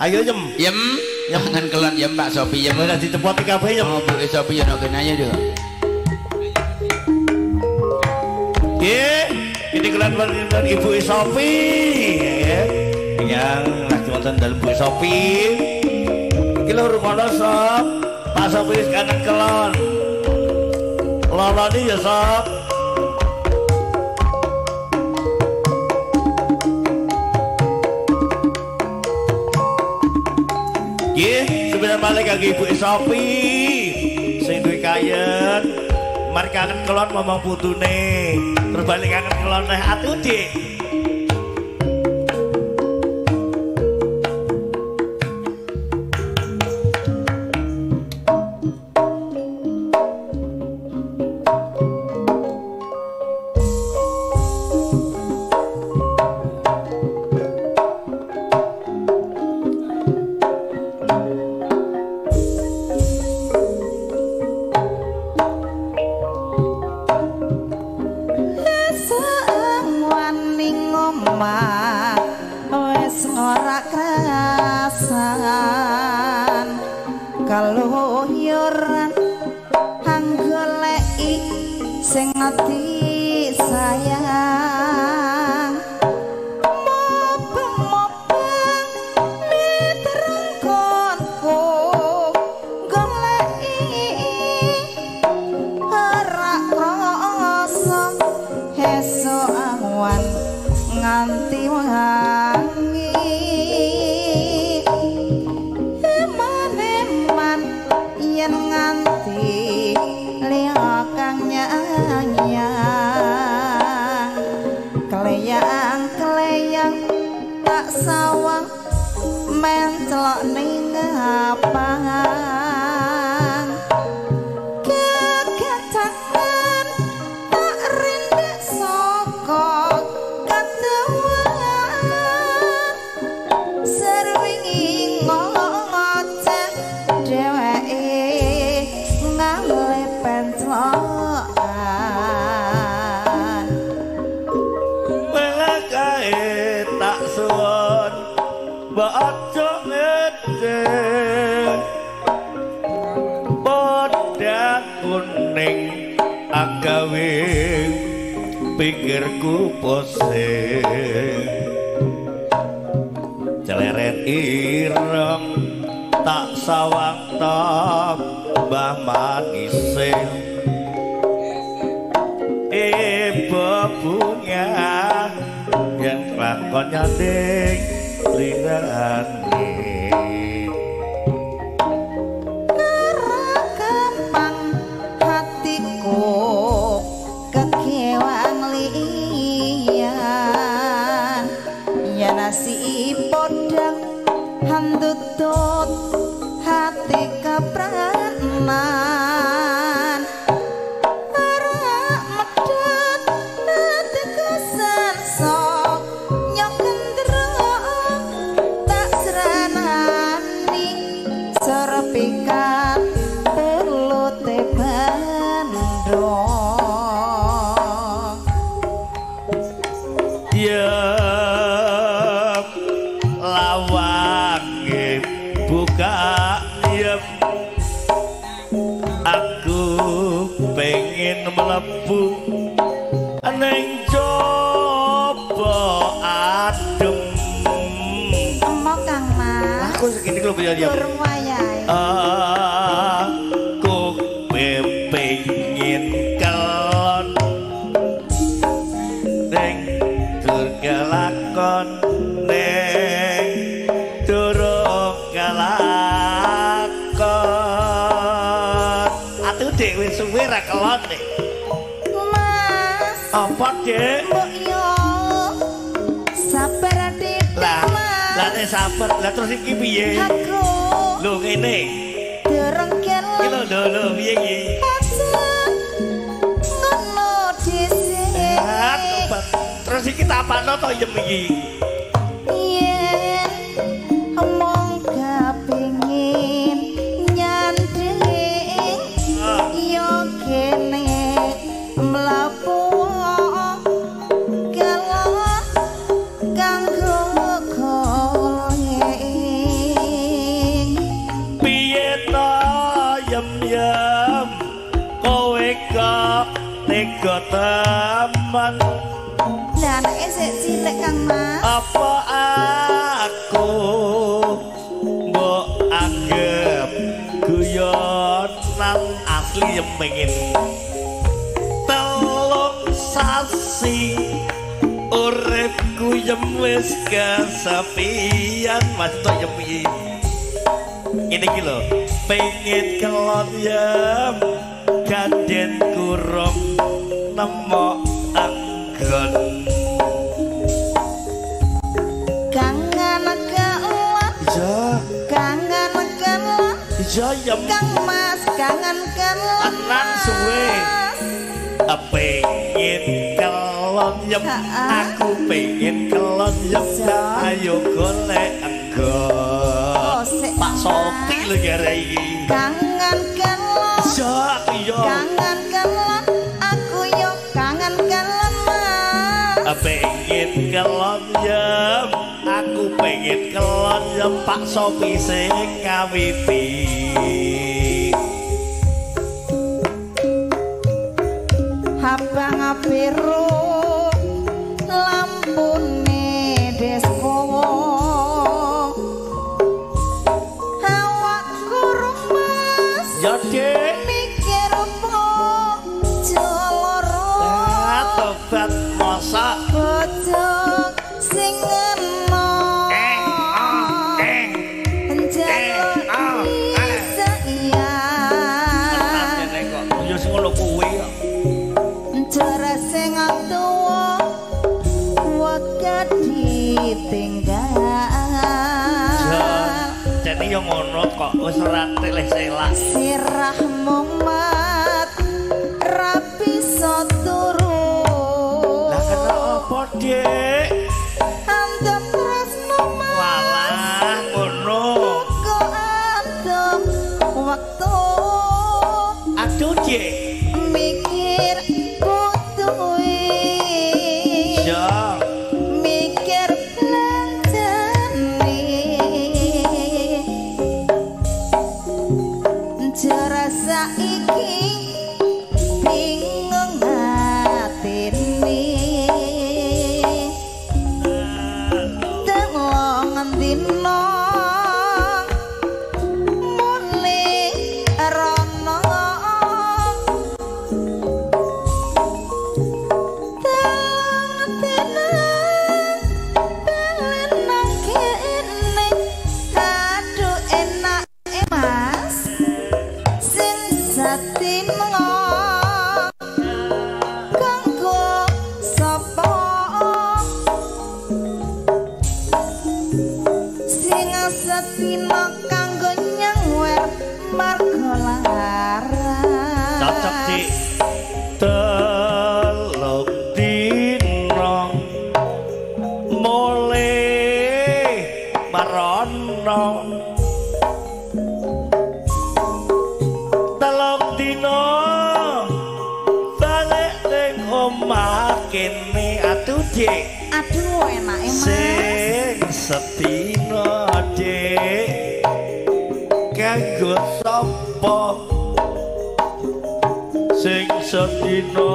Ayo Yem. Yem, kangen kelon Yem Pak Sopi Yem. Ora ditepoti kabeh Yem. Oh, Bu Sopi yo kene ayo yo. Nggih, ini kelon wonten Ibu Sopi nggih. Yang lagi wonten dalem Bu Sopi. Iki lho rumono Sob. Pak Sopi wis kangen kelon. Loloni ya Sob. Nggih, sebentar malih kangge Ibu Sopi sing duwe kayen. Mari kangen kelon ngomong putune. Terus balik kangen kelon neh atuh, Dik. Pikirku pusing celeret ireng tak sawang tambah manise ibu punya yang kelakon nyanding lirane. Ora gampang hatiku kekewang liyan ya nasi podang handutut hati kepranan ora medhot hatiku sensok nyokendro tak seranani serpikat pulute bandhong. Yem lawange buka yem aku pengen mlebu ning coba adem. Emo Kang Mas. Aku segini lho ya yem. Durung wayahe. Aku pengen kelon ning kelakon ning durung kelakon. Atuh Dik wis suwe ra kelon Dik. Mas. Apa Dik? Mbok yo sabar Dik. Lah, lah nek sabar, lah terus iki piye? Aku lho ngene. Durung kelon. Iki lho lho piye iki? Ngono dhisik. Terus iki tapano to Yem iki? Yen mung kepengin nyanding yo kene mlebu kelon kanggo golek. Tega temen. Lah anake sik cilik Kang Mas. Apa aku mbok anggap guyonan asli yang pengen 3 sasi uripku yem wis kesepian. Mas tok yem iki ngene iki lho, pengen kelon yem ganden kurung nemok anggon. Kangen kelon, iya kangen kelon, iya yem Kang Mas kangen kelon tenan suwe. Pengen kelon yem, aku pengen kelon yem, ayo golek anggon. Pak Sopi lho gara iki. Kangen kelon, iya kangen kelon, aku yo kangen kelon Mas. Pengen kelon yem, aku pengen kelon yem, Pak Sopi sing ngawiti. Abang biru lampune desko, awakku rumas ya Dik, mikir bojo loro. Tobat masa bojo sing eno njaluk isa. Tenan kok ya sing ngono kuwi kok. Cara sing tuwa wegah ditinggal. Jane yo ngono kok wis ora teleh selak. Sirah mumat ra bisa turu. Lah kena apa, Dik? Andep tresno Mas. Walah ngono. Kok andep wektu. Aduh, Dik. Mikir mikir belanjane, jare saiki bingung atine. Telung dina mulih rono, setina kanggo nyawer marga laras. Cocok Dik. 3 dina mulih marono, 3 dina balik ning omah kene. Aduh Dik, aduh enake Mas. Sing setina Dik kanggo sapa, sing setina